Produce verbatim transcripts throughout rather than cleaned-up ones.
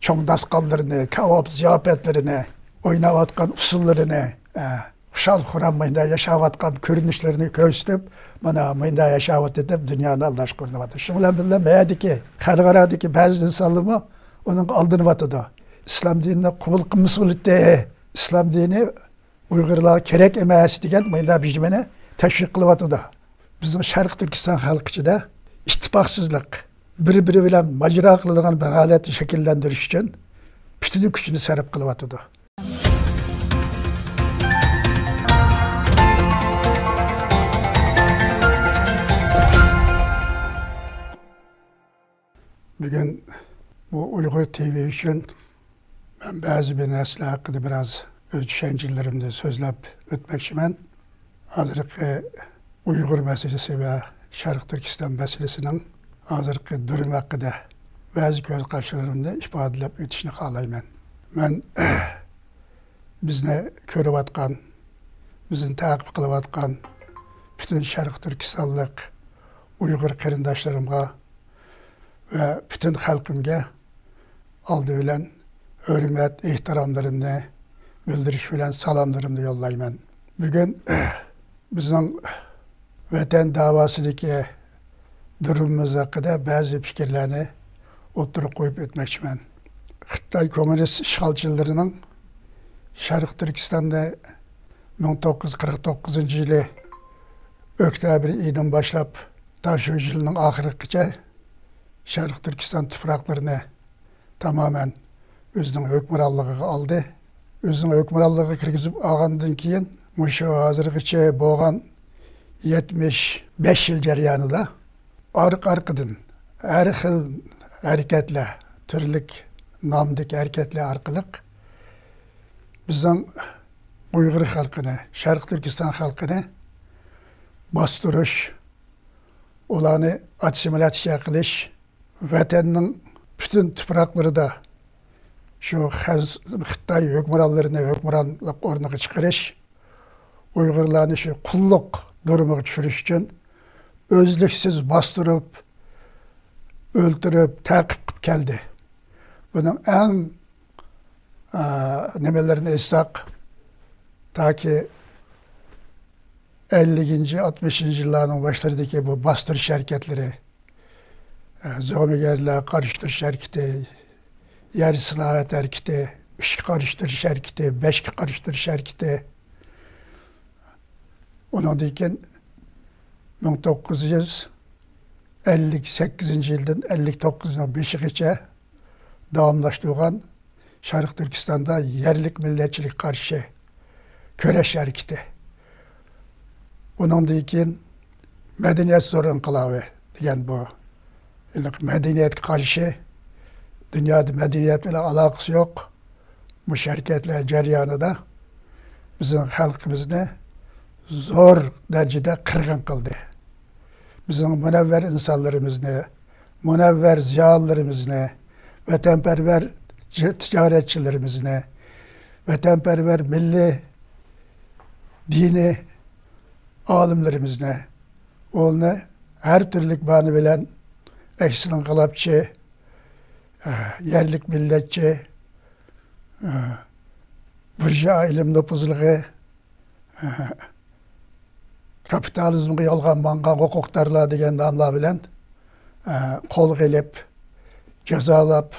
چوڭ داستىخانلىرىنى، كاۋاپ زىياپەتلىرىنى، ئويناۋاتقان ئۇسسۇللىرىنى، ئە، خۇشال-خۇرام مۇنداق ياشاۋاتقان كۆرۈنۈشلىرىنى كۆرسىتىپ، مانا مۇنداق ياشاۋاتىدۇ دەپ دۇنيانى ئالداشقا ئۇرۇنۇۋاتىدۇ. شۇنىڭ بىلەن بىللە، مەيەردىكى خەلقئارادىكى بەزى ئىنسانلارمۇ ئۇنىڭغا ئالدىنىۋاتىدۇ. ئىسلام دىنىنى قوبۇل قىلمىسا بولاتتى، ئىسلام دىنى ئۇيغۇرلارغا كېرەك ئەمەس دېگەن مۇنداق بىر نېمىنى تەشۋىق قىلىۋاتىدۇ. بىزنىڭ شەرقىي تۈركىستان خەلقى ئىچىدە ئىتتىپاقسىزلىق، بىر-بىرى بىلەن ماجىرا قىلىدىغان بىر ھالەتنى شەكىللەندۈرۈش ئۈچۈن پۈتۈن كۈچىنى سەرپ قىلىۋاتىدۇ. بۈگۈن بۇ ئۇيغۇر تىۋى ئۈچۈن مەن بەزى بىر نەرسىلەر ھەققىدە بىراز ئۆز چۈشەنچىلىرىمنى سۆزلەپ ئۆتمەكچىمەن. ھازىرقى ئۇيغۇر مەسىلىسى ۋە شەرقىي تۈركىستان مەسىلىسىنىڭ ھازىرقى دۇرۇمى ھەققىدە بەزى كۆز قاراشلىرىمنى ئىپادىلەپ ئۆتۈشنى خالايمەن. مەن بىزنى كۆرۈۋاتقان، بىزنى تەقىپ قىلىۋاتقان پۈتۈن شەرقىي تۈركىستانلىق ئۇيغۇر قېرىنداشلىرىمغا ۋە پۈتۈن خەلقىمگە ئالدى بىلەن ھۆرمەت، ئېھتىراملىرىمنى بىلدۈرۈش بىلەن سالاملىرىمنى يوللايمەن. بۈگۈن بىزنىڭ ۋەتەن داۋاسىدىكى دۇرۇمىمىز ھەققىدە بەزى پىكىرلەرنى ئوتتۇرىغا قويۇپ ئۆتمەكچىمەن. خىتاي كوممۇنىست ئىشغالچىلىرىنىڭ شەرقىي تۈركىستاننى مىڭ توققۇز يۈز قىرىق توققۇزىنچى يىلى ئۆكتەبىر ئېيىدىن باشلاپ تاشۇ يىلىنىڭ ئاخىرىغىچە شەرقىي تۈركىستان تۇپراقلىرىنى تامامەن ئۆزىنىڭ ھۆكۈمرانلىقىغا ئالدى. ئۆزىنىڭ ھۆكۈمرانلىقىغا كىرگۈزۈپ ئالغاندىن كېيىن، مۇشۇ ھازىرغىچە بولغان يەتمىش بەش يىل جەريانىدا ئارقا-ئارقىدىن ھەر خىل ھەرىكەتلەر، تۈرلۈك نامدىكى ھەرىكەتلەر ئارقىلىق بىزنىڭ ئۇيغۇر خەلقىنى، شەرقىي تۈركىستان خەلقىنى باستۇرۇش، ئۇلارنى ئاسسىمىلياتسىيە قىلىش، ۋەتەننىڭ پۈتۈن تۇپراقلىرىدا شۇ خەز-، خىتاي ھۆكۈمرانلىرىنى ھۆكۈمرانلىق ئورنىغا چىقىرىش، ئۇيغۇرلارنى شۇ قۇللۇق دۇرۇمىغا چۈشۈرۈش ئۈچۈن ئۈزلۈكسىز باستۇرۇپ، ئۆلتۈرۈپ، تەقىپ قىلىپ كەلدى. بۇنىڭ ئەڭ، ئا، نېمىلىرىنى ئېيتساق، تاكى ئەللىكىنچى، ئاتمىشىنچى يىللارنىڭ باشلىرىدىكى بۇ باستۇرۇش ھەرىكەتلىرى، ئە، زومىگەرلەر قارشى تۇرۇش ھەرىكىتى، يەر ئىسلاھات ھەرىكىتى، ئۈچكە قارشى تۇرۇش ھەرىكىتى، بەشكە قارشى تۇرۇش ھەرىكىتى. ئۇنىڭدىن كېيىن مىڭ توققۇز يۈز ئەللىك سەككىزىنچى يىلدىن ئەللىك توققۇزنىڭ بېشىغىچە داۋاملاشتۇرغان شەرقىي تۈركىستاندا يەرلىك مىللەتچىلىككە قارشى كۈرەش ھەرىكىتى. ئۇنىڭدىن كېيىن مەدەنىيەت زور ئىنقىلابى دېگەن بۇ. ھېلىقى مەدەنىيەتكە قارشى، دۇنيادا مەدەنىيەت بىلەن ئالاقىسى يوق مۇشۇ ھەرىكەتلەر جەريانىدا بىزنىڭ خەلقىمىزنى زور دەرىجىدە قىرغىن قىلدى. بىزنىڭ مۇنەۋۋەر ئىنسانلىرىمىزنى، مۇنەۋۋەر زىيالىيلىرىمىزنى، ۋەتەنپەرۋەر جى-، تىجارەتچىلىرىمىزنى، ۋەتەنپەرۋەر مىللىي، دىنىي ئالىملىرىمىزنى، ئۇلارنى ھەر تۈرلۈك باھانە بىلەن ئەكسىنى ئىنقىلابچى، ئە، يەرلىك مىللەتچى، ئە، بۇرژۇئا ئىلىم نوپۇزلۇقى، ئە، كاپىتالىزمغا يالغان ماڭغان ھوقۇقدارلار دېگەن ناملار بىلەن، ئە، قولغا ئېلىپ، جازالاپ،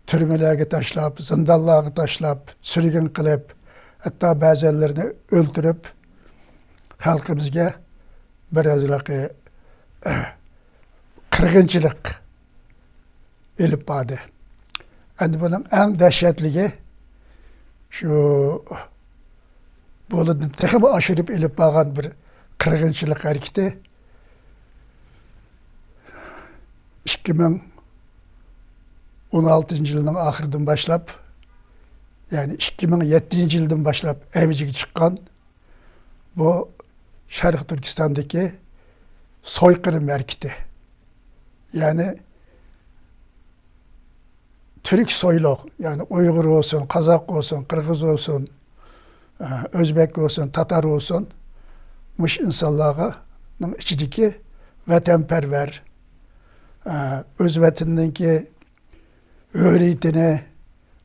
تۈرمىلەرگە تاشلاپ، زىندانلارغا تاشلاپ، سۈرگۈن قىلىپ، ھەتتا بەزەنلىرىنى ئۆلتۈرۈپ، خەلقىمىزگە بىر ھازىرقى قىرغىنچىلىق ئېلىپ باردى. ئەمدى بۇنىڭ ئەڭ دەھشەتلىكى شۇ، بۇنىڭدىن تېخىمۇ ئاشۇرۇپ ئېلىپ بارغان بىر قىرغىنچىلىق ھەرىكىتى ئىككى مىڭ ئون ئالتىنچى يىلنىڭ ئاخىرىدىن باشلاپ، يەنى ئىككى مىڭ يەتتىنچى يىلدىن باشلاپ ئەۋجىگە چىققان بۇ شەرقىي تۈركىستاندىكى سويقىرىم ھەرىكىتى. يەنى تۈرك سويلۇق، يەنى ئۇيغۇر بولسۇن، قازاق بولسۇن، قىرغىز بولسۇن، ئە، ئۆزبەك بولسۇن، تاتار بولسۇن، مۇشۇ ئىنسانلارنىڭ ئىچىدىكى ۋەتەنپەرۋەر، ئە، ئۆز ۋەتىنىنىڭكى ھۆرىيىتىنى،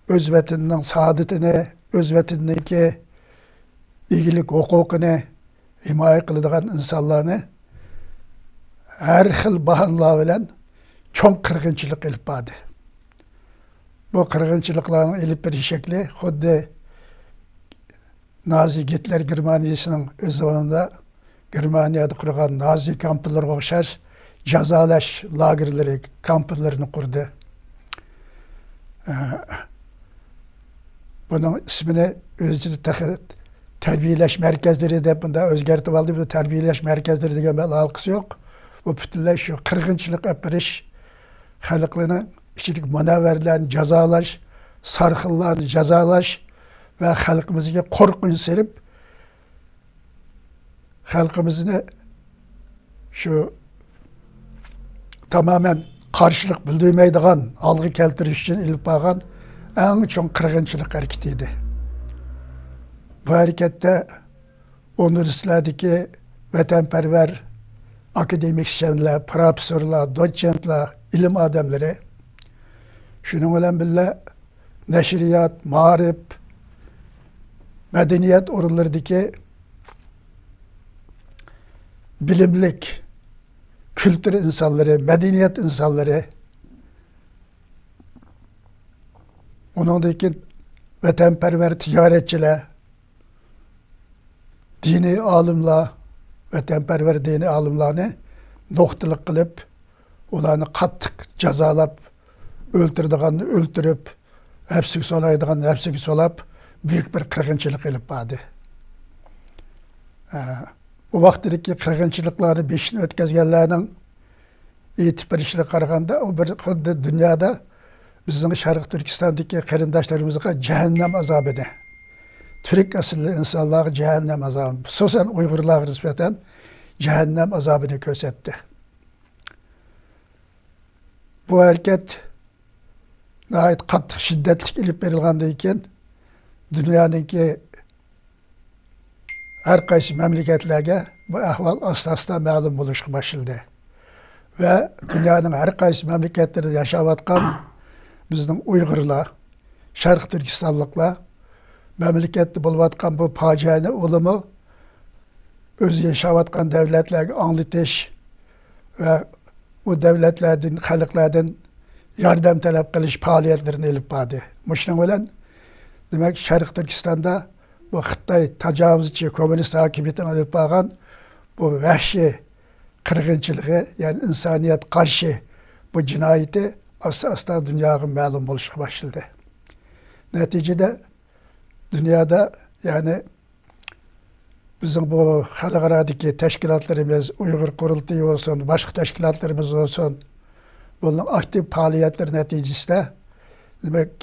ئۆز ۋەتىنىنىڭ سائادىتىنى، ئۆز ۋەتىنىنىڭكى ئىگىلىك ھوقۇقىنى ھىمايە قىلىدىغان ئىنسانلارنى ھەر خىل باھانىلەر بىلەن چوڭ قىرغىنچىلىق ئېلىپ باردى. بۇ قىرغىنچىلىقلارنىڭ ئېلىپ بېرىش شەكلى خۇددى نازى گىتلېر گېرمانىيىسىنىڭ ئۆز زامانىدا گېرمانىيەدە قۇرغان نازى كامپلىرىغا ئوخشاش جازالاش لاگېرلىرى، كامپلىرىنى قۇردى. ئە، بۇنىڭ ئىسمىنى ئۆز ئىچىدە تېخى تەربىيەلەش مەركەزلىرى دەپ مۇنداق ئۆزگەرتىۋالدى. بۇ تەربىيەلەش مەركەزلىرى دېگەن بىلەن ئالاقىسى يوق. بۇ پۈتۈنلەي شۇ قىرغىنچىلىق ئېلىپ بېرىش، خەلقلەرنىڭ ئىچىدىكى مۇنەۋۋەرلەرنى جازالاش، سارخىللارنى جازالاش ۋە خەلقىمىزگە قورقۇنچ سېلىپ، خەلقىمىزنى شۇ تامامەن قارشىلىق بىلدۈرمەيدىغان ھالغا كەلتۈرۈش ئۈچۈن ئېلىپ بارغان ئەڭ چوڭ قىرغىنچىلىق ھەرىكىتى ئىدى. بۇ ھەرىكەتتە ئۇنىۋېرسىتېتلەردىكى ۋەتەنپەرۋەر ئاكادېمىكچانلار، پروفېسسورلار، دوتسېنتلار، ئىلىم ئادەملىرى، شۇنىڭ بىلەن بىللە نەشرىيات، مائارىپ، مەدەنىيەت ئورۇنلىرىدىكى بىلىملىك، كۈلتۈر ئىنسانلىرى، مەدەنىيەت ئىنسانلىرى، ئۇنىڭدىن كېيىن ۋەتەنپەرۋەر تىجارەتچىلەر، دىنىي ئالىملار، ۋەتەنپەرۋەر دىنىي ئالىملارنى نۇقتىلىق قىلىپ، ئۇلارنى قاتتىق جازالاپ، ئۆلتۈرىدىغاننى ئۆلتۈرۈپ، ھەپسىگە سولايدىغاننى ھەپسىگە سولاپ، بۈيۈك بىر قىرغىنچىلىق ئېلىپ باردى. ئە، ئۇ ۋاقىتتىكى قىرغىنچىلىقلارنى بېشىدىن ئۆتكۈزگەنلەرنىڭ ئېيتىپ بېرىشىگە قارىغاندا، ئۇ بىر خۇددى دۇنيادا بىزنىڭ شەرقىي تۈركىستاندىكى قېرىنداشلىرىمىزغا جەھەننەم ئازابىنى، تۈرك ئەسىللىك ئىنسانلارغا جەھەننەم ئازابىنى، خۇسۇسەن ئۇيغۇرلارغا نىسبەتەن جەھەننەم ئازابىنى كۆرسەتتى. بۇ ھەرىكەت ناھايىتى قاتتىق شىددەتلىك ئېلىپ بېرىلغاندىن كېيىن، دۇنيانىڭكى ھەر قايسى مەملىكەتلەرگە بۇ ئەھۋال ئاستا-ئاستا مەلۇم بولۇشقا باشلىدى. ۋە دۇنيانىڭ ھەر قايسى مەملىكەتلىرىدە ياشاۋاتقان بىزنىڭ ئۇيغۇرلار، شەرقىي تۈركىستانلىقلار مەملىكەتتە بولۇۋاتقان بۇ پاجىئەنى ئۇلىمۇ ئۆزى ياشاۋاتقان دەۋلەتلەرگە ئاڭلىتىش ۋە ئۇ دەۋلەتلەردىن، خەلقلەردىن ياردەم تەلەپ قىلىش پائالىيەتلىرىنى ئېلىپ باردى. مۇشۇنىڭ بىلەن، دېمەك، شەرقىي تۈركىستاندا بۇ خىتاي تاجاۋۇزچى كوممۇنىست ھاكىمىيىتىنىڭ ئېلىپ بارغان بۇ ۋەھشىي قىرغىنچىلىقى، يەنى ئىنسانىيەت قارشى بۇ جىنايىتى ئاستا-ئاستا دۇنياغا مەلۇم بولۇشقا باشلىدى. نەتىجىدە دۇنيادا، يەنى بىزنىڭ بۇ خەلقئارادىكى تەشكىلاتلىرىمىز، ئۇيغۇر قۇرۇلتىيى بولسۇن، باشقا تەشكىلاتلىرىمىز بولسۇن، بۇنىڭ ئاكتىپ پائالىيەتلىرى نەتىجىسىدە، دېمەك،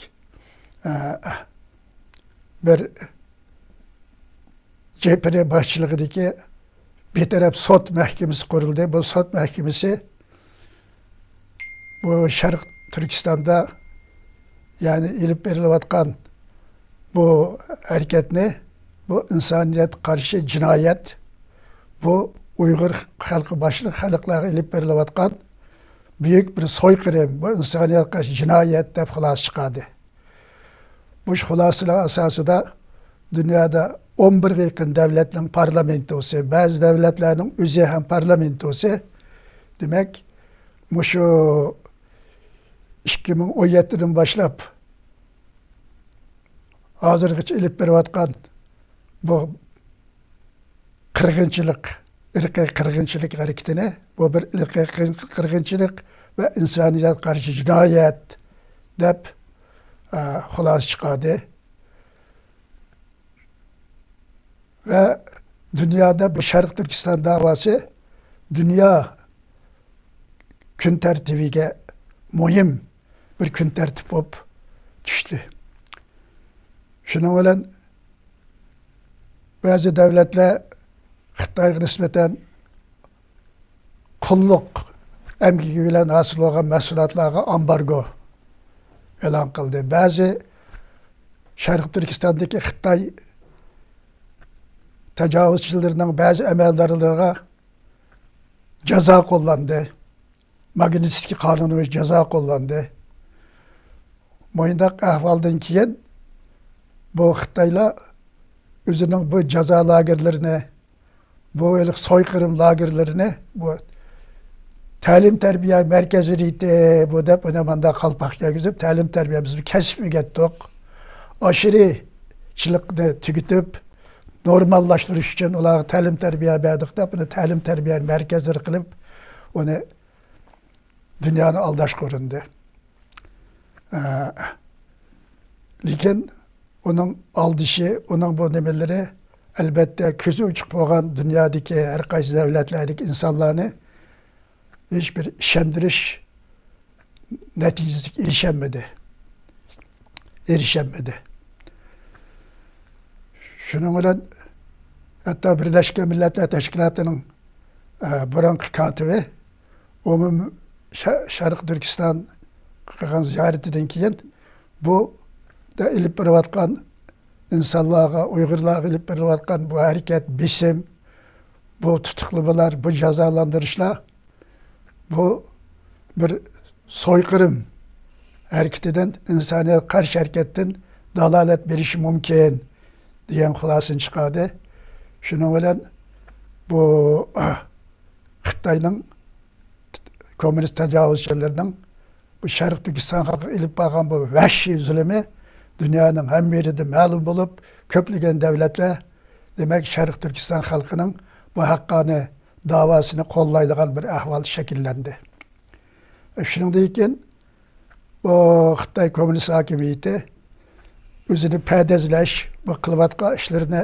ئە، بىر جېپرى باشچىلىقىدىكى بىتەرەپ سوت مەھكىمىسى قۇرۇلدى. بۇ سوت مەھكىمىسى بۇ شەرق تۈركىستاندا، يەنى ئېلىپ بېرىلىۋاتقان بۇ ھەرىكەتنى، بۇ ئىنسانىيەتكە قارشى جىنايەت، بۇ ئۇيغۇر خەلقى باشلىق خەلقلەرگە ئېلىپ بېرىلىۋاتقان بۈيۈك بىر سويقىرىم، بۇ ئىنسانىيەتكە قارشى جىنايەت دەپ خۇلاسە چىقاردى. مۇشۇ خۇلاسىلار ئاساسىدا دۇنيادا ئون بىرگە يېقىن دەۋلەتنىڭ پارلامېنتوسى، بەزى دەۋلەتلەرنىڭ ئۆزى ھەم پارلامېنتوسى، دېمەك، مۇشۇ ئىككى مىڭ ئون يەتتىدىن باشلاپ ھازىرغىچە ئېلىپ بېرىۋاتقان بۇ قىرغىنچىلىق، ئىرقىي قىرغىنچىلىق ھەرىكىتىنى، بۇ بىر ئىرقىي قىرغىنچىلىق ۋە ئىنسانىيەتكە قارشى جىنايەت دەپ، ئە، خۇلاسە چىقاردى. ۋە دۇنيادا بۇ شەرقىي تۈركىستان داۋاسى دۇنيا كۈن تەرتىپىگە مۇھىم بىر كۈن تەرتىپ بولۇپ چۈشتى. شۇنىڭ بىلەن بەزى دەۋلەتلەر خىتايغا نىسبەتەن قۇللۇق ئەمگىكى بىلەن ھاسىل بولغان مەھسۇلاتلارغا ئامبارگو ئېلان قىلدى. بەزى شەرقىي تۈركىستاندىكى خىتاي تاجاۋۇزچىلىرىنىڭ بەزى ئەمەلدارلىرىغا جازا قوللاندى. ماگنىتسكىي قانۇنى بويىچە جازا قوللاندى. مۇنداق ئەھۋالدىن كېيىن بۇ خىتايلار ئۆزىنىڭ بۇ جازا لاگېرلىرىنى، بۇ ھېلىقى سويقىرىم لاگېرلىرىنى، بۇ تەلىم تەربىيە مەركەزلىرى ئىدى بۇ دەپ، ئۇنى ماندا قالپاق كىيگۈزۈپ، تەلىم تەربىيە، بىز بىر كەسىپ ئۆگەتتۇق. ئاشىرىچىلىقنى تۈگىتىپ، نورماللاشتۇرۇش ئۈچۈن ئۇلارغا تەلىم تەربىيە بەردۇق دەپ، ئۇنى تەلىم تەربىيە مەركەزلىرى قىلىپ، ئۇنى دۇنيانى ئالداشقا ئۇرۇندى. ئە، لېكىن ئۇنىڭ ئالدىشى، ئۇنىڭ بۇ نېمىلىرى، ئەلبەتتە، كۆزى ئوچۇق بولغان دۇنيادىكى ھەر قايسى دۆلەتلەردىكى ئىنسانلارنى ھېچ بىر ئىشەندۈرۈش نەتىجىسىگە ئېرىشەلمىدى. ئېرىشەلمىدى. شۇنىڭ بىلەن ھەتتا بىرلەشكەن مىللەتلەر تەشكىلاتىنىڭ، ئە، بۇرۇنقى كاتىپى ئومۇم شە-، شەرقىي تۈركىستان قىلغان زىيارىتىدىن كېيىن بۇ دا ئېلىپ بېرىۋاتقان ئىنسانلارغا، ئۇيغۇرلارغا ئېلىپ بېرىلىۋاتقان بۇ ھەرىكەت، بېسىم، بۇ تۇتۇقلىمىلار، بۇ جازالاندۇرۇشلار، بۇ بىر سويقىرىم ھەرىكىتىدىن، ئىنسانىيەتكە قارشى ھەرىكەتتىن دالالەت بېرىشى مۇمكىن دېگەن خۇلاسىنى چىقاردى. شۇنىڭ بىلەن بۇ خىتاينىڭ، كوممۇنىست تاجاۋۇزچىلىرىنىڭ بۇ شەرقىي تۈركىستان خەلقىگە ئېلىپ بارغان بۇ ۋەھشىي زۇلۇمى دۇنيانىڭ ھەممە يېرىدە مەلۇم بولۇپ، كۆپلىگەن دۆلەتلەر، دېمەك، شەرقىي تۈركىستان خەلقىنىڭ بۇ ھەققانىي داۋاسىنى قوللايدىغان بىر ئەھۋال شەكىللەندى. شۇنىڭدىن كېيىن بۇ خىتاي كوممۇنىست ھاكىمىيىتى ئۆزىنى پەردازلاش، بۇ قىلىۋاتقان ئىشلىرىنى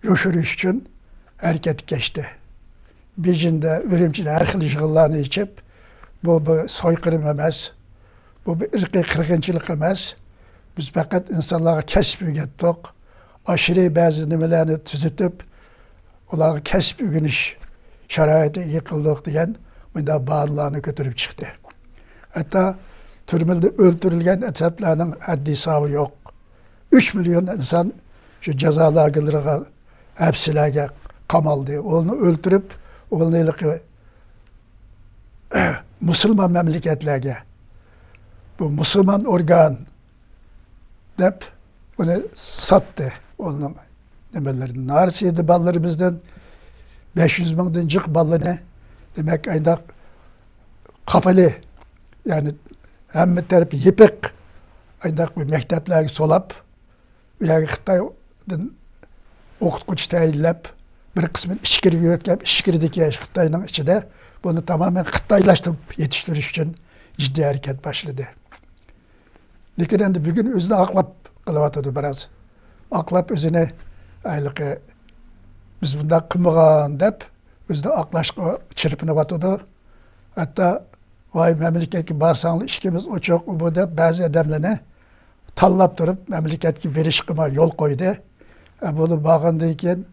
يوشۇرۇش ئۈچۈن ھەرىكەتكە كەچتى. بېيجىڭدا، ئۈرۈمچىدە ھەر خىل يىغىنلارنى ئېچىپ، بۇ بىر سويقىرىم ئەمەس، بۇ بىر ئىرقىي قىرغىنچىلىق ئەمەس، بىز پەقەت ئىنسانلارغا كەسىپ ئۆگەتتۇق، ئاشىرى بەزى نېمىلەرنى تۈزىتىپ، ئۇلارغا كەسىپ ئۆگىنىش شارائىتى ئىگە قىلدۇق دېگەن مۇنداق باھانىلارنى كۆتۈرۈپ چىقتى. ھەتتا تۈرمىدە ئۆلتۈرۈلگەن ئەسەبلەرنىڭ ھەددى ھېسابى يوق. ئۈچ مىليون ئىنسان شۇ جازا لاگېرلىرىغا، ھەپسىلەرگە قامالدى. ئۇلارنى ئۆلتۈرۈپ، ئۇلارنى ھېلىقى مۇسۇلمان مەملىكەتلەرگە، بۇ مۇسۇلمان ئورگان دەپ ئۇنى ساتتى. ئۇنىڭ نېمىلىرىنى، نارسىدە بالىلىرىمىزدىن بەش يۈز مىڭدىن جىق بالىنى، دېمەك، ئاينداق قاپىلى، يەنى ھەممە تەرىپى يېپىق، ئاينداق بىر مەكتەپلەرگە سولاپ، ئۇ يەرگە خىتايدىن ئوقۇتقۇچى تەيىنلەپ، بىر قىسمىنى ئىچكىرىگە يۆتكەپ، ئىچكىرىدىكى خىتاينىڭ ئىچىدە بۇنى تامامەن خىتايلاشتۇرۇپ يېتىشتۈرۈش ئۈچۈن جىددىي ھەرىكەت باشلىدى. لېكىن ئەمدى بۈگۈن ئۆزىنى ئاقلاپ قېلىۋاتىدۇ بىراز. ئاقلاپ ئۆزىنى، ھېلىقى بىز بۇنداق قىلمىغان دەپ ئۆزىنى ئاقلاشقا چىرپىنىۋاتىدۇ. ھەتتا ۋاي مەملىكەتكە بارساڭلار ئىشىكىمىز ئوچۇق، ئۇ بۇ دەپ بەزى ئادەملەرنى تاللاپ تۇرۇپ مەملىكەتكە بېرىشقىمۇ يول قويدى. ئە، بولۇپ بارغاندىن كېيىن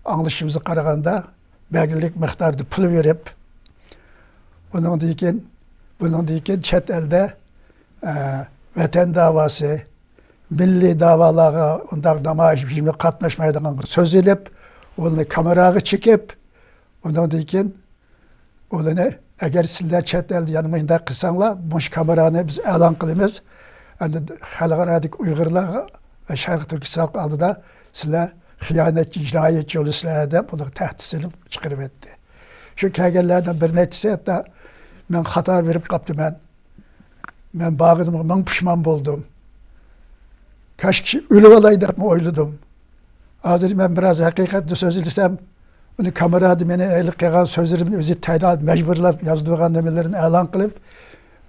ئاڭلىشىمىزغا قارىغاندا بەلگىلىك مىقداردا پۇل بېرىپ، ئۇنىڭدىن كېيىن، بۇنىڭدىن كېيىن چەت ئەلدە، ئە، ۋەتەن داۋاسى، مىللىي داۋالارغا ئۇنداق نامايىش بېجىمىگە قاتناشمايدىغانغا سۆز ئېلىپ، ئۇلارنى كامېراغا چېكىپ، ئۇنىڭدىن كېيىن ئۇلارنى، ئەگەر سىلەر چەت ئەلدە يەنە مۇنداق قىلساڭلار، مۇشۇ كامېرانى بىز ئېلان قىلىمىز. ئەمدى خەلقئارادىكى ئۇيغۇرلارغا ۋە شەرقىي تۈركىستان خەلقى ئالدىدا سىلەر خىيانەتچى، جىنايەتچى بولىسىلەر دەپ ئۇلارغا تەھدىت سېلىپ چىقىرىۋەتتى. شۇ كەلگەنلەرنىڭ بىر نەچچىسى ھەتتا مەن خاتا بېرىپ قاپتىمەن. مەن بارغىنىمغا مىڭ پۇشمان بولدۇم. كاشكى ئۆلۈۋالاي دەپمۇ ئويلىدىم. ھازىر مەن بىراز ھەقىقەتنى سۆزلىسەم، ئۇنى كامېرادا مېنى ھېلىقى قىلغان سۆزلىرىمنى ئۆزى تەيدا مەجبۇرلاپ يازدۇرغان نېمىلىرىنى ئېلان قىلىپ،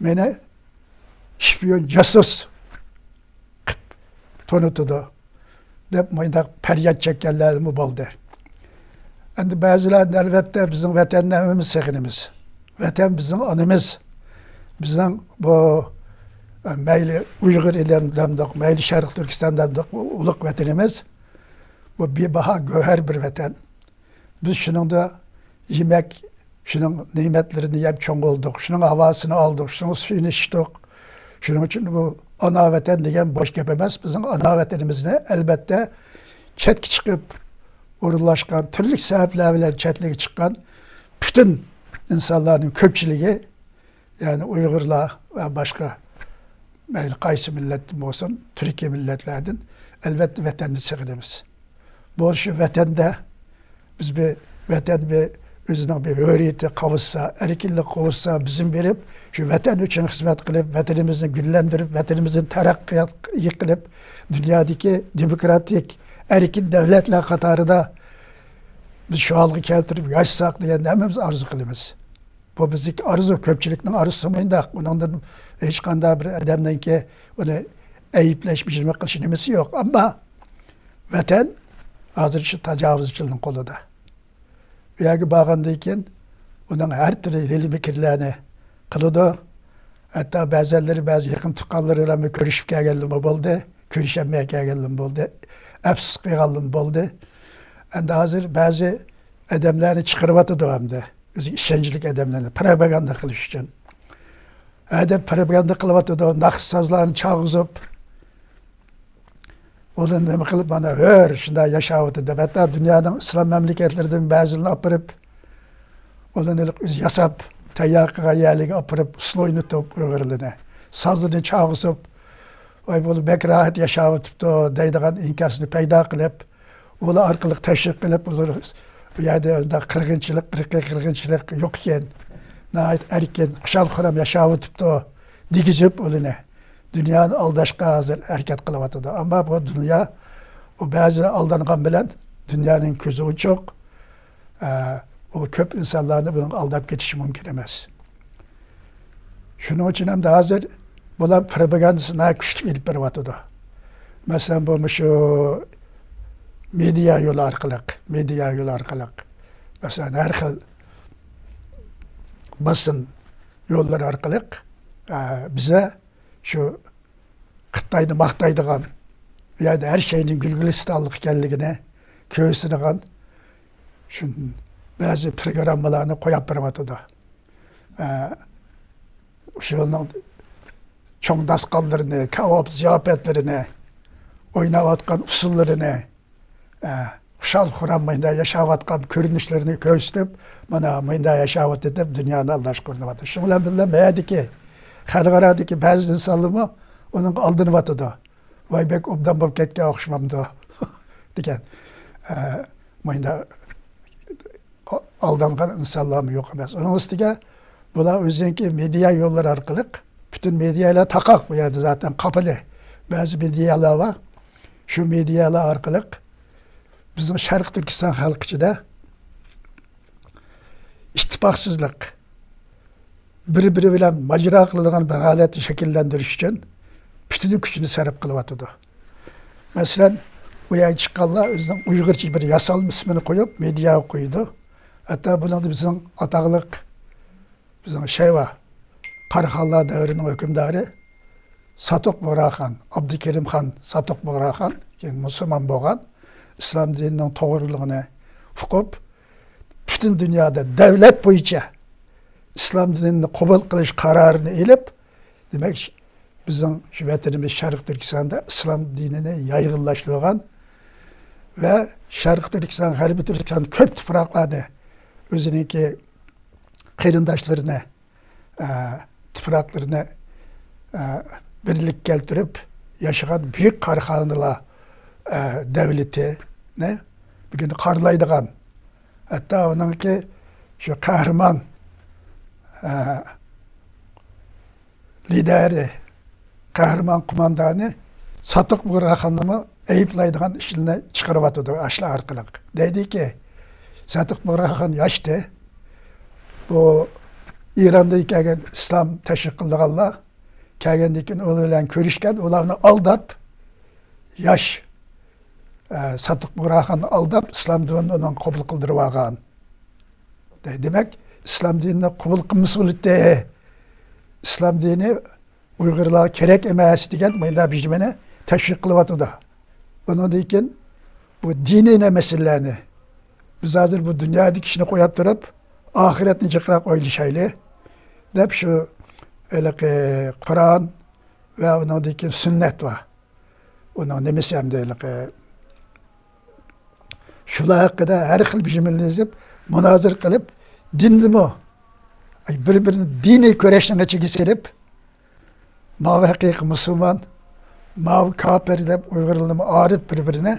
مېنى شپىيون، جاسۇس قىلىپ تونۇتىدۇ دەپ مۇنداق پەرياد چەككەنلەرمۇ بولدى. ئەمدى بەزىلەر، ئەلۋەتتە، بىزنىڭ ۋەتەننى ھەممىمىز سېغىنىمىز. ۋەتەن بىزنىڭ ئانىمىز. بىزنىڭ بۇ، ئە، مەيلى ئۇيغۇر ئېلى دەمدۇق، مەيلى شەرقىي تۈركىستان دەمدۇق، بۇ ئۇلۇغ ۋەتىنىمىز. بۇ بىباھا گۆھەر بىر ۋەتەن. بىز شۇنىڭدا يېمەك، شۇنىڭ نېمەتلىرىنى يەپ چوڭ بولدۇق، شۇنىڭ ھاۋاسىنى ئالدۇق، شۇنىڭ سۈيىنى ئىچتۇق. شۇنىڭ ئۈچۈن بۇ ئانا ۋەتەن دېگەن بوش گەپ ئەمەس. بىزنىڭ ئانا ۋەتىنىمىزنى، ئەلۋەتتە، چەتكە چىقىپ ئورۇنلاشقان، تۈرلۈك سەۋەبلەر بىلەن چەتلىككە چىققان پۈتۈن ئىنسانلارنىڭ كۆپچىلىكى، يەنى ئۇيغۇرلار ۋە باشقا مەيلى قايسى مىللەتتىن بولسۇن، تۈركىي مىللەتلەردىن، ئەلۋەتتە ۋەتەننى سېغىنىمىز. بۇ شۇ ۋەتەندە بىز بىر ۋەتەن بىر ئۆزىنىڭ بىر ھۆرىيىتى قاۋۇشسا، ئەركىنلىك قاۋۇشسا، بىزمۇ بېرىپ شۇ ۋەتەن ئۈچۈن خىزمەت قىلىپ، ۋەتىنىمىزنى گۈللەندۈرۈپ، ۋەتىنىمىزنى تەرەققىي قىلىپ، دۇنيادىكى دېموكراتىك، ئەركىن دۆلەتلەر قاتارىدا بىز شۇ ھالغا كەلتۈرۈپ ياشىساق دېگەننى ھەممىمىز ئارزۇ قىلىمىز. بۇ بىزنىڭكى ئارزۇ، كۆپچىلىكنىڭ ئارزۇسى مۇنداق. ئۇنىڭدىن ھېچقانداق بىر ئادەمنىڭكى ئۇنى ئەيىبلەش، بىر نېمە قىلىش نېمىسى يوق. ئەمما ۋەتەن ھازىر شۇ تاجاۋۇزچىلارنىڭ قولىدا. ئۇ يەرگە بارغاندىن كېيىن ئۇنىڭ ھەر تۈرلۈ ھىيلە-مىكىرلەرنى قىلىدۇ. ھەتتا بەزەنلىرى بەزى يېقىن تۇغقانلىرى بىلەن كۆرۈشۈپ كەلگەنلىرىمۇ بولدى. كۆرۈشەلمەي كەلگەنلىرىمۇ بولدى. ئەپسۇس قىلغانلىرىمۇ بولدى. ئەمدى ھازىر بەزى ئادەملەرنى چىقىرىۋاتىدۇ ئەمدى. ئۆزىگە ئىشەنچلىك ئادەملەرنى پروپاگاندا قىلىش ئۈچۈن. ھەدەپ پروپاگاندا قىلىۋاتىدۇ، ناخشا سازلارنى چالغۇزۇپ، ئۇلار نېمە قىلىپ، مانا، ھۆر، شۇنداق ياشاۋاتىدۇ دەپ، ھەتتا دۇنيانىڭ ئىسلام مەملىكەتلىرىدىن بەزىلىرىنى ئاپىرىپ، ئۇلارنى ئۆزى ياساپ، تەييار قىلغان يەرلىرىگە ئاپىرىپ، ئۇسسۇل ئوينىتىپ، ئۇيغۇرلىرىنى، سازلىرىنى چالغۇزۇپ، ۋاي، بۇلار بەك راھەت ياشاۋاتىپتۇ دەيدىغان ئىنكاسنى پەيدا قىلىپ، ئۇلار ئارقىلىق تەشۋىق قىلىپ، ئۇلار بۇ يەردە ئۇنداق قىرغىنچىلىق، ئىرقىي قىرغىنچىلىق يوق ئىكەن، ناھايىتى ئەركىن، خۇشال-خۇرام ياشاۋاتىپتۇ دېگۈزۈپ ئۇلىنى. دۇنيانى ئالداشقا ھازىر ھەرىكەت قىلىۋاتىدۇ. ئەمما بۇ دۇنيا، ئۇ بەزىلەر ئالدانغان بىلەن دۇنيانىڭ كۆزى ئوچۇق. ئە، ئۇ كۆپ ئىنسانلارنى بۇنىڭغا ئالداپ كېتىشى مۇمكىن ئەمەس. شۇنىڭ ئۈچۈن ھەمدە ھازىر بۇلار پروپاگاندىسىنى ناھايىتى كۈچلۈك ئېلىپ بېرىۋاتىدۇ. مەسىلەن، بۇ مۇشۇ مېدىيا يولى ئارقىلىق، مېدىيا يولى ئارقىلىق، مەسىلەن، ھەر خىل باسىن يوللىرى ئارقىلىق، ئە، بىزە شۇ خىتاينى ماختايدىغان، ئۇ يەردە ھەر شەينىڭ گۈلگۈلىستانلىق ئىكەنلىكىنى كۆرسىتىدىغان شۇ بەزى پروگراممىلارنى قويۇپ بېرىۋاتىدۇ. ئە، شۇنىڭ چوڭ داستىخانلىرىنى، كاۋاپ زىياپەتلىرىنى، ئويناۋاتقان ئۇسسۇللىرىنى، ئە، خۇشال-خۇرام مۇنداق ياشاۋاتقان كۆرۈنۈشلىرىنى كۆرسىتىپ، مانا مۇنداق ياشاۋاتىدۇ دەپ دۇنيانى ئالداشقا ئۇرۇنۇۋاتىدۇ. شۇنىڭ بىلەن بىللە، مەيەردىكى، خەلقئارادىكى بەزى ئىنسانلارمۇ ئۇنىڭغا ئالدىنىۋاتىدۇ. ۋاي، بەك ئوبدان بولۇپ كەتكەن ئوخشىمامدۇ؟ دېگەن. ئە، مۇنداق ئالدانغان ئىنسانلارمۇ يوق ئەمەس. ئۇنىڭ ئۈستىگە بۇلار ئۆزىنىڭكى مېدىيا يوللىرى ئارقىلىق، پۈتۈن مېدىيالار تاقاق بۇ يەردە زاتەن قاپىلى. بەزى مېدىيالار بار. شۇ مېدىيالار ئارقىلىق بىزنىڭ شەرقىي تۈركىستان خەلقى ئىچىدە ئىتتىپاقسىزلىق، بىر-بىرى بىلەن ماجىرا قىلىدىغان بىر ھالەتنى شەكىللەندۈرۈش ئۈچۈن پۈتۈن كۈچىنى سەرپ قىلىۋاتىدۇ. مەسىلەن، بۇ يەرگە چىققانلار ئۆزىنىڭ ئۇيغۇرچە بىر ياسالما ئىسمىنى قويۇپ، مېدىياغا قويىدۇ. ھەتتا بۇنىڭدا بىزنىڭ ئاتاقلىق، بىزنىڭ شەيۋە قاراخانلار دەۋرىنىڭ ھۆكۈمدارى ساتۇق بۇغراخان، ئابدۇكېرىم خان ساتۇق بۇغراخان، كېيىن مۇسۇلمان بولغان، ئىسلام دىنىنىڭ توغرىلىقىنى ئۇقۇپ، پۈتۈن دۇنيادا دەۋلەت بويىچە ئىسلام دىنىنى قوبۇل قىلىش قارارىنى ئېلىپ، دېمەك، بىزنىڭ شۇ ۋەتىنىمىز شەرقىي تۈركىستاندا ئىسلام دىنىنى يايغىنلاشتۇرغان ۋە شەرقىي تۈركىستان، غەربىي تۈركىستان كۆپ تۇپراقلارنى ئۆزىنىڭكى قېرىنداشلىرىنى، ئە، تۇپراقلىرىنى، ئە، بىرلىككە كەلتۈرۈپ ياشىغان بۈيۈك قاراخانلار، ئە، دەۋلىتىنى بۈگۈن قارىلايدىغان، ھەتتا ئۇنىڭكى شۇ قەھرىمان، ئە، لىدەرى، قەھرىمان قوماندانى ساتۇق بۇغراخاننىمۇ ئەيىبلەيدىغان ئىشلارنى چىقىرىۋاتىدۇ ئاشۇلار ئارقىلىق. دەيدىكى، ساتۇق بۇغراخان ياشتى. بۇ ئىراندىن كەلگەن ئىسلام تەشۋىق قىلىدىغانلار كەلگەندىن كېيىن ئۇلار بىلەن كۆرۈشكەن، ئۇلارنى ئالداپ، ياش، ئە، ساتۇق بۇغراخاننى ئالداپ، ئىسلام دىنىنى ئۇنىڭ قوبۇل قىلدۇرۇۋالغان. دەي-، دېمەك، ئىسلام دىنىنى قوبۇل قىلمىسا بولاتتى. ئىسلام دىنى ئۇيغۇرلارغا كېرەك ئەمەس دېگەن مۇنداق بىر نېمىنى تەشۋىق قىلىۋاتىدۇ. ئۇنىڭدىن كېيىن بۇ دىنىي مەسىلىلەرنى، بىز ھازىر بۇ دۇنيادىكى ئىشنى قويۇپ تۇرۇپ، ئاخىرەتنى جىقراق ئويلىشايلى، دەپ شۇ ھېلىقى قۇرئان ۋە ئۇنىڭدىن كېيىن سۈننەت بار. ئۇنىڭ نېمىسى ئەمدى ھېلىقى شۇلار ھەققىدە ھەر خىل بىر نېمىلەرنى يېزىپ، مۇنازىرە قىلىپ، دىندىمۇ، ئاي، بىر-بىرىنى دىنىي كۈرەشنىڭ ئىچىگە سېلىپ، ماۋۇ ھەقىقىي مۇسۇلمان، ماۋۇ كاپىر دەپ ئۇيغۇرلىرىمۇ ئايرىپ بىر-بىرىنى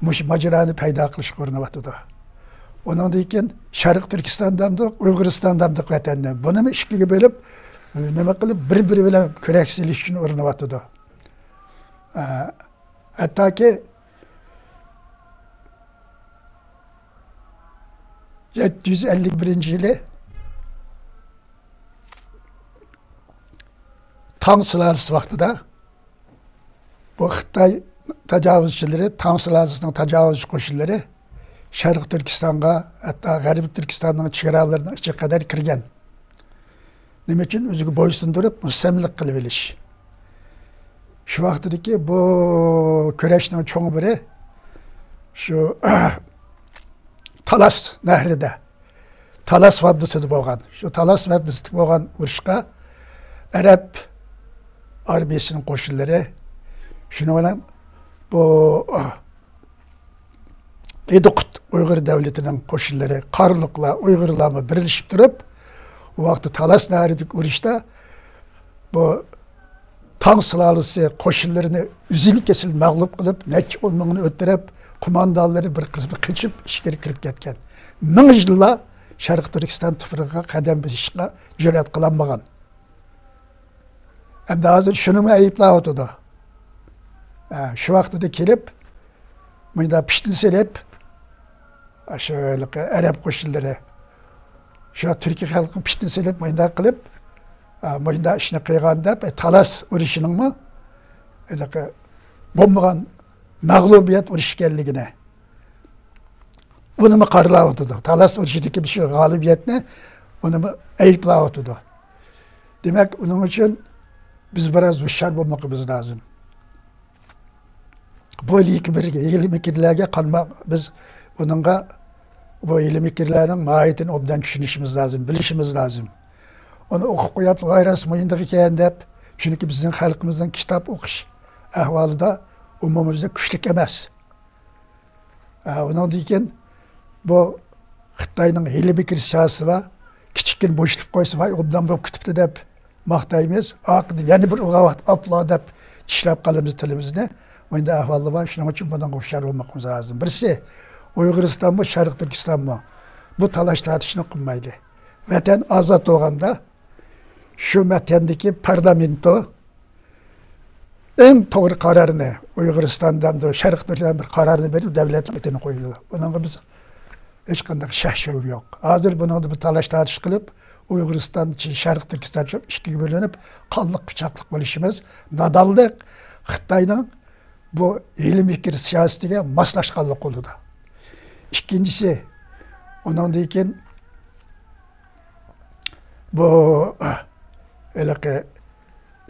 مۇشۇ ماجىرانى پەيدا قىلىشقا ئۇرۇنۇۋاتىدۇ. ئۇنىڭدىن كېيىن شەرقىي تۈركىستان دەمدۇق، ئۇيغۇرىستان دەمدۇق ۋەتەننى. بۇنىمۇ ئىككىگە بۆلۈپ، نېمە قىلىپ، بىر-بىرى بىلەن كۈرەش سېلىش ئۈچۈن ئۇرۇنۇۋاتىدۇ. ئە، ھەتتاكى يەتتە يۈز ئەللىك بىرىنچى يىلى تاڭ سۇلالىسى ۋاقتىدا بۇ خىتاي تاجاۋۇزچىلىرى، تاڭ سۇلالىسىنىڭ تاجاۋۇزچى قوشۇنلىرى شەرقىي تۈركىستانغا، ھەتتا غەربىي تۈركىستاننىڭ چېگرالىرىنىڭ ئىچىگە قەدەر كىرگەن. نېمە ئۈچۈن؟ ئۆزىگە بويسۇندۇرۇپ، مۇستەملىك قىلىۋېلىش. شۇ ۋاقتىدىكى بۇ كۈرەشنىڭ چوڭ بىرى شۇ تالاس نەھرىدە، تالاس ۋادىسىدا بولغان. شۇ تالاس ۋادىسىدا بولغان ئۇرۇشقا ئەرەب ئارمىيىسىنىڭ قوشۇنلىرى، شۇنىڭ بىلەن بۇ ھىندىقۇت ئۇيغۇر دەۋلىتىنىڭ قوشۇنلىرى، قارلۇقلار، ئۇيغۇرلارمۇ بىرلىشىپ تۇرۇپ، ئۇ ۋاقىتتا تالاس نەھرىدىكى ئۇرۇشتا بۇ تاڭ سۇلالىسى قوشۇنلىرىنى ئۈزۈل-كېسىل مەغلۇپ قىلىپ، نەچچە ئون مىڭنى ئۆلتۈرۈپ، قوماندانلىرى بىر قىسمى قېچىپ، ئىچكىرى كىرىپ كەتكەن. مىڭ يىللار شەرقىي تۈركىستان تۇپرىقىغا قەدەم بېسىشقا جۈرئەت قىلالمىغان. ئەمدى ھازىر شۇنىمۇ ئەيىبلەۋاتىدۇ. ھە، شۇ ۋاقتىدا كېلىپ، مۇنداق پىتنە سېلىپ، شۇ ھېلىقى ئەرەب قوشۇنلىرى شۇ تۈركىي خەلققە پىتنە سېلىپ، مۇنداق قىلىپ، ھە، مۇنداق ئىشنى قىلغان دەپ، ئە، تالاس ئۇرۇشىنىڭمۇ ھېلىقى بولمىغان مەغلۇبىيەت ئۇرۇش ئىكەنلىكىنى، ئۇنىمۇ قارىلاۋاتىدۇ. تالاس ئۇرۇشىدىكى شۇ غالىبىيەتنى ئۇنىمۇ ئەيىبلەۋاتىدۇ. دېمەك، ئۇنىڭ ئۈچۈن بىز بىراز ھوشيار بولمىقىمىز لازىم. بۇ ھىيلە-مىكىرلەرگە قانماق، بىز ئۇنىڭغا، بۇ ھىيلە-مىكىرلەرنىڭ ماھىيىتىنى ئوبدان چۈشىنىشىمىز لازىم، بىلىشىمىز لازىم. ئۇنى ئوقۇپ قويۇپ، ۋاي راست مۇنداق ئىكەن دەپ، چۈنكى بىزنىڭ خەلقىمىزنىڭ كىتاب ئوقۇش ئەھۋالىدا ئومۇميۈزلۈك كۈچلۈك ئەمەس. ئە، ئۇنىڭدىن كېيىن بۇ خىتاينىڭ ھىيلە-مىكىر سىياسىتى بار. كىچىككىنە بوشىتىپ قويسا، ۋاي، ئوبدان بولۇپ كېتىپتۇ دەپ ماختايمىز. ئارقىدىن يەنە بىر ئۇرغان ۋاقىت ئاپلا دەپ چىشلەپ قالىمىز تىلىمىزنى. مۇنداق ئەھۋاللار بار. شۇنىڭ ئۈچۈن بۇنىڭغا ھوشيار بولماقىمىز لازىم. بىرسى، ئۇيغۇرىستانمۇ، شەرقىي تۈركىستانمۇ بۇ تالاش-تارتىشنى قىلمايلى. ۋەتەن ئازاد بولغاندا، شۇ ۋەتەندىكى پارلامېنتو ئەڭ توغرا قارارنى، ئۇيغۇرىستاندا ھەمدە شەرقىي تۈركىستاندا بىر قارارنى بېرىپ، دەۋلەتنىڭ ئېتىنى قويىدۇ. بۇنىڭغا بىز ھېچقانداق شەك-شۈبھە يوق. ھازىر بۇنىڭدا بىر تالاش-تارتىش قىلىپ، ئۇيغۇرىستان، شەرقىي تۈركىستان ئىككىگە بۆلۈنۈپ، قانلىق پىچاقلىق بولۇشىمىز نادانلىق، خىتاينىڭ بۇ ھىيلە-مىكىر سىياسىتىگە ماسلاشقانلىق بولىدۇ. ئىككىنچىسى، ئۇنىڭدىن كېيىن بۇ ھېلىقى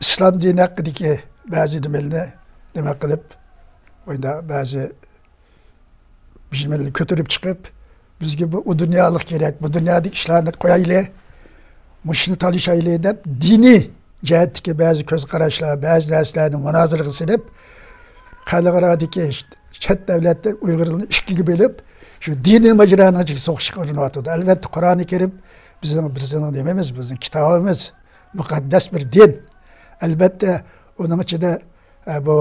ئىسلام دىنى ھەققىدىكى بەزى نېمىلەرنى نېمە قىلىپ، ئۇندا بەزى بىزنى كۆتۈرۈپ چىقىپ، بىزگە بۇ، ئۇ دۇنيالىق كېرەك، بۇ دۇنيادىكى ئىشلارنى قويايلى، مۇشۇنى تالىشايلى دەپ، دىنىي جەھەتتىكى بەزى كۆز قاراشلار، بەزى نەرسىلەرنى مۇنازىرىگە سېلىپ، خەلقئارادىكى چەت دەۋلەتتە ئۇيغۇرلارنى ئىككىگە بۆلۈپ، شۇ دىنىي ماجىرانىڭ ئىچىگە سوقۇشقا ئۇرۇنۇۋاتىدۇ. ئەلۋەتتە، قۇرئانى كەرىم بىزنىڭ، بىزنىڭ نېمىمىز، بىزنىڭ كىتابىمىز، مۇقەددەس بىر دىن. ئەلۋەتتە، ئۇنىڭ ئىچىدە، ئە، بۇ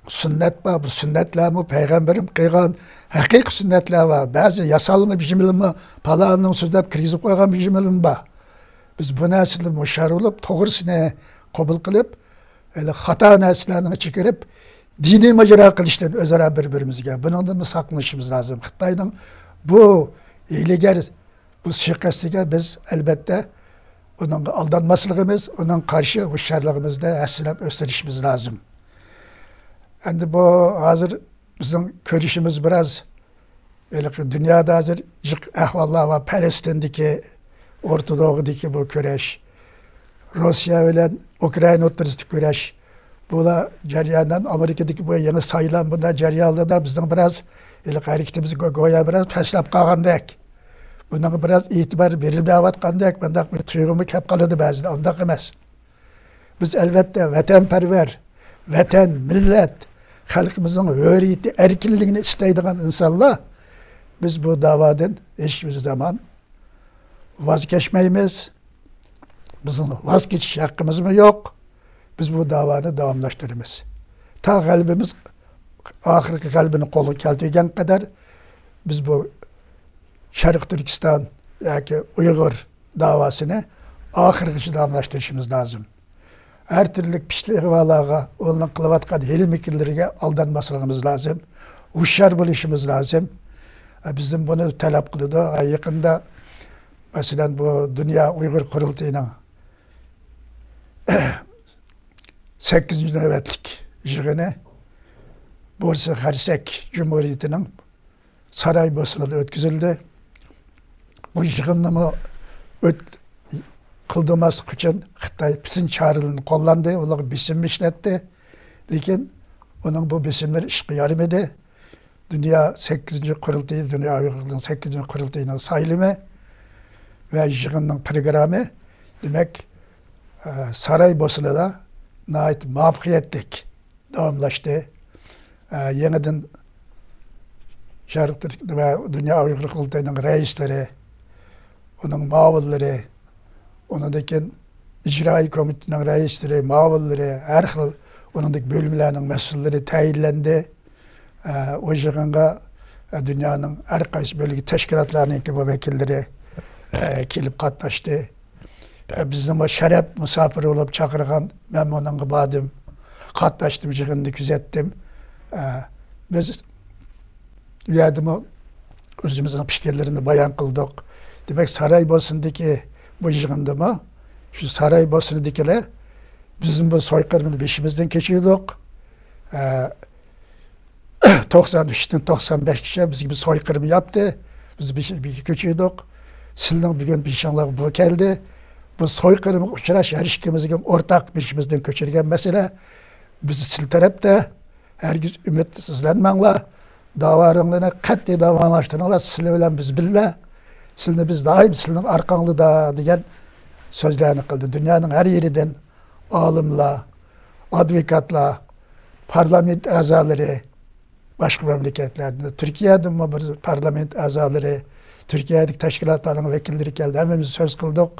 سۈننەت بار، بۇ سۈننەتلەرمۇ پەيغەمبىرىم قىلغان ھەقىقىي سۈننەتلەر بار. بەزى ياسالما بىجىملىمۇ، پالانىنىڭ سۆزلەپ كىرگۈزۈپ قويغان بىجىملىمۇ بار. بىز بۇ نەرسىدىن ھوشيار بولۇپ، توغرىسىنى قوبۇل قىلىپ، ھېلى خاتا نەرسىلەرنىڭ ئىچىگە كىرىپ، دىنىي ماجىرا قىلىشتىن ئۆزئارا بىر-بىرىمىزگە، بۇنىڭدىنمۇ ساقلىنىشىمىز لازىم. خىتاينىڭ بۇ ھىيلىگەر بۇ سۇيىقەستىگە بىز، ئەلۋەتتە، ئۇنىڭغا ئالدانماسلىقىمىز، ئۇنىڭغا قارشى ھوشيارلىقىمىزنى ھەسسىلەپ ئۆستۈرۈشىمىز لازىم. ئەمدى بۇ ھازىر بىزنىڭ كۆرۈشىمىز بىراز ھېلىقى دۇنيادا ھازىر جىق ئەھۋاللار بار. پەلەستىندىكى، ئورتا دوغۇدىكى بۇ كۈرەش، روسىيە بىلەن ئۇكرائىنا ئوتتۇرىسىدىكى كۈرەش، بۇلار جەريانىدا ئامېرىكىدىكى بۇ يېڭى سايلام، بۇنداق جەريانلاردا بىزنىڭ بىراز ھېلىقى ھەرىكىتىمىز گو-، گويا بىراز پەسلەپ قالغاندەك. بۇنىڭغا بىراز ئېتىبار بېرىلمەيۋاتقاندەك، بۇنداق بىر تۇيغۇمۇ كەپ قالىدۇ بەزىدە. ئۇنداق ئەمەس. بىز، ئەلۋەتتە، ۋەتەنپەرۋەر، ۋەتەن، مىللەت، خەلقىمىزنىڭ ھۆرىيىتى، ئەركىنلىكىنى ئىستەيدىغان ئىنسانلار. بىز بۇ داۋادىن ھېچبىر زامان ۋاز كەچمەيمىز. بىزنىڭ ۋاز كېچىش ھەققىمىزمۇ يوق. بىز بۇ داۋانى داۋاملاشتۇرىمىز. تا غەلىبىمىز، ئاخىرقى غەلىبىنى قولغا كەلتۈرگەن قەدەر بىز بۇ شەرقىي تۈركىستان ياكى ئۇيغۇر داۋاسىنى ئاخىرغىچە داۋاملاشتۇرۇشىمىز لازىم. ھەر تۈرلۈك پىشتىئىغۋالارغا، ئۇنىڭ قىلىۋاتقان ھىيلە-مىكىرلىرىگە ئالدانماسلىقىمىز لازىم. ھوشيار بولۇشىمىز لازىم. بىزدىن بۇنى تەلەپ قىلىدۇ. يېقىندا، مەسىلەن، بۇ دۇنيا ئۇيغۇر قۇرۇلتىيىنىڭ سەككىزىنچى نۆۋەتلىك يىغىنى بورسا خەرسەك جۇمھۇرىيىتىنىڭ سارايبوسنىدا ئۆتكۈزۈلدى. بۇ يىغىننىمۇ ئۆت-، قىلدۇرماسلىق ئۈچۈن خىتاي پۈتۈن چارىلىرىنى قوللاندى، ئۇلارغا بېسىم ئىشلەتتى. لېكىن ئۇنىڭ بۇ بېسىملىرى ئىشقا يارىمىدى. دۇنيا سەككىزىنچى قۇرۇلتىيى، دۇنيا ئۇيغۇرلىرىنىڭ سەككىزىنچى قۇرۇلتىيىنىڭ سايلىمى ۋە يىغىننىڭ پروگرامى، دېمەك، ئە، سارايبوسنىدا ناھايىتى مۇۋەپپەقىيەتلىك داۋاملاشتى. ئە، يېڭىدىن شەرق تۈرك-، نېمە، دۇنيا ئۇيغۇر قۇرۇلتىيىنىڭ رەئىسلىرى، ئۇنىڭ مۇئاۋىنلىرى، ئۇنىڭدىن كېيىن ئىجرائىي كومىتېتنىڭ رەئىسلىرى، مۇئاۋىنلىرى، ھەر خىل ئۇنىڭدىكى بۆلۈملەرنىڭ مەسئۇللىرى تەيىنلەندى. ئە، ئۇ يىغىنغا، ئە، دۇنيانىڭ ھەر قايسى بۆلگە تەشكىلاتلارنىڭكى بۇ ۋەكىللىرى، ئە، كېلىپ قاتناشتى. ئە، بىزنىمۇ شەرەپ مۇساپىرى بولۇپ چاقىرغان، مەنمۇ ئۇنىڭغا باردىم، قاتناشتىم، يىغىننى كۆزەتتىم. ئە، بىز ئۇ يەردىمۇ ئۆزىمىزنىڭ پىكىرلىرىنى بايان قىلدۇق. دېمەك، سارايبوسنىدىكى بۇ يىغىندىمۇ شۇ سارايبوسنىدىكىلەر بىزمۇ بۇ سويقىرىمنى بېشىمىزدىن كەچۈردۇق. ئە، توقسان ئۈچتىن توقسان بەشكىچە بىزگە بىر سويقىرىم ياپتى. بىز بېشى-، بېشى كۆچۈردۇق. سىلىنىڭ بۈگۈن بېشىڭلارغا بۇ كەلدى. بۇ سويقىرىمغا ئۇچراش ھەر ئىككىمىزگە ئورتاق بېشىمىزدىن كۆچۈرگەن مەسىلە. بىز سىل تەرەپتە. ھەرگىز ئۈمىدسىزلەنمەڭلار. داۋالىرىڭلارنى قەتئىي داۋالاشتۇرۇڭلار. سىلەر بىلەن بىز بىللە. سىلىنى بىز دائىم سىلىنىڭ ئارقاڭلىدا دېگەن سۆزلەرنى قىلدى. دۇنيانىڭ ھەر يېرىدىن ئالىملار، ئادۋوكاتلار، پارلامېنت ئەزالىرى، باشقا مەملىكەتلەردىن، تۈركىيەدىنمۇ بىر پارلامېنت ئەزالىرى، تۈركىيەدىكى تەشكىلاتلارنىڭ ۋەكىللىرى كەلدى. ھەممىمىز سۆز قىلدۇق.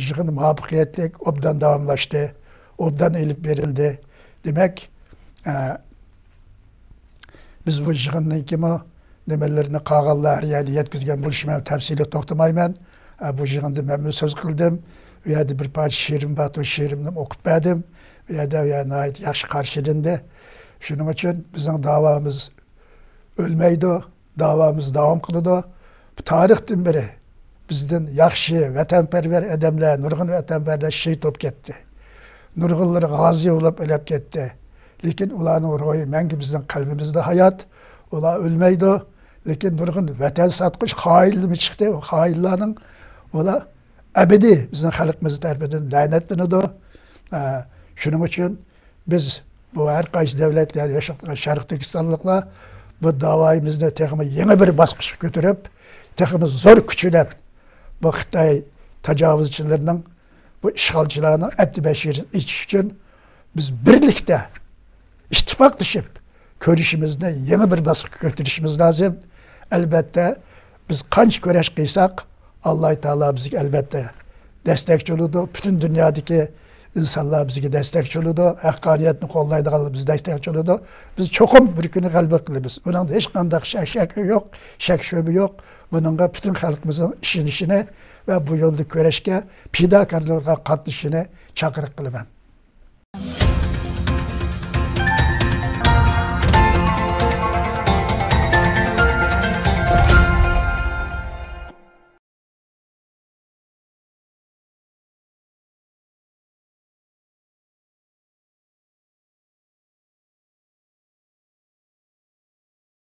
يىغىن مۇۋەپپەقىيەتلىك، ئوبدان داۋاملاشتى، ئوبدان ئېلىپ بېرىلدى. دېمەك، ئە، بىز بۇ يىغىننىڭكىمۇ نېمىلىرىنى قالغانلار ھەر يەردە يەتكۈزگەن بولۇشى، مەن تەپسىلىي توختىمايمەن. ئە، بۇ يىغىندا مەنمۇ سۆز قىلدىم. ئۇ يەردە بىر پارچە شېئىرىم بار، شېئىرىمنى ئوقۇپ بەردىم. ئۇ يەردە، ئۇ يەردە ناھايىتى ياخشى قارشى ئېلىندى. شۇنىڭ ئۈچۈن بىزنىڭ داۋامىز ئۆلمەيدۇ، داۋامىز داۋام قىلىدۇ. بۇ تارىختىن بېرى بىزدىن ياخشى، ۋەتەنپەرۋەر ئادەملەر، نۇرغۇن ۋەتەنپەرۋەرلەر شېھىت بولۇپ كەتتى. نۇرغۇنلىرى غازى بولۇپ ئۆلۈپ كەتتى. لېكىن ئۇلارنىڭ روھى مەڭگۈ بىزنىڭ قەلبىمىزدە ھايات. ئۇلار ئۆلمەيدۇ. لېكىن نۇرغۇن ۋەتەن ساتقۇچ خائىنلىرىمۇ چىقتى. ئۇ خائىنلارنىڭ، ئۇلار ئەبەدىي بىزنىڭ خەلقىمىز تەرىپىدىن لەنەتلىنىدۇ. ئە، شۇنىڭ ئۈچۈن بىز بۇ ھەر قايسى دۆلەتلەردە ياشاپ تۇرغان شەرقىي تۈركىستانلىقلار بۇ داۋايىمىزنى تېخىمۇ يېڭى بىر باسقۇچقا كۆتۈرۈپ، تېخىمۇ زور كۈچ بىلەن بۇ خىتاي تاجاۋۇزچىلىرىنىڭ بۇ ئىشغالچىلارنىڭ ئەپتى بەشىرىنى ئېچىش ئۈچۈن بىز بىرلىكتە ئىتتىپاقلىشىپ، كۈرىشىمىزنى يېڭى بىر باسقۇچقا كۆتۈرۈشىمىز لازىم. ئەلبەتتە، بىز قانچە كۈرەش قىلساق، ئاللاھ تائالا بىزگە ئەلبەتتە دەستەكچى بولىدۇ. پۈتۈن دۇنيادىكى ئىنسانلار بىزگە دەستەكچى بولىدۇ. ھەققانىيەتنى قوللايدىغانلار بىزگە دەستەكچى بولىدۇ. بىز چوقۇم بىر كۈنى غەلىبە قىلىمىز. بۇنىڭدا ھېچقانداق شەك، شەك يوق، شەك شۈبھە يوق. بۇنىڭغا پۈتۈن خەلقىمىزنىڭ ئىشىنىشىنى ۋە بۇ يولدا كۈرەشكە پىداكارلىققا قاتنىشىشىنى چاقىرىق قىلىمەن.